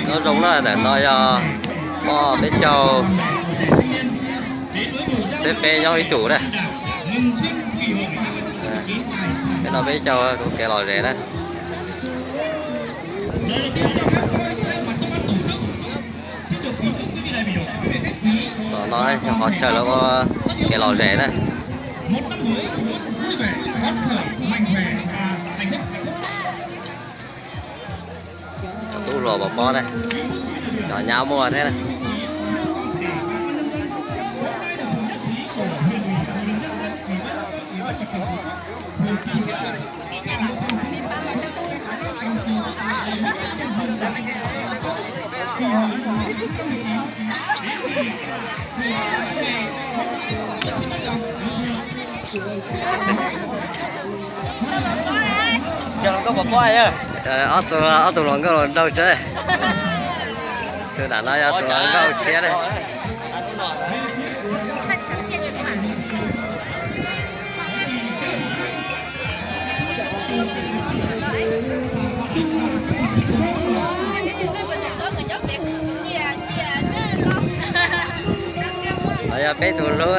Nyob zoo na, ntawm no yog peb caug xib peb nyob ib tug na. Peb no peb caug kuv kev lom zem na. Tom no yog qhov chaw lawv ua kev lom zem na. Cov tub hluas pov pob na, cov nyab muaj thiab na. Ob tug, ob tug hluas nkauj los nraug tseb. Tus nram no yog tus hluas nkauj tshiab ne. Yog peb tus hlub.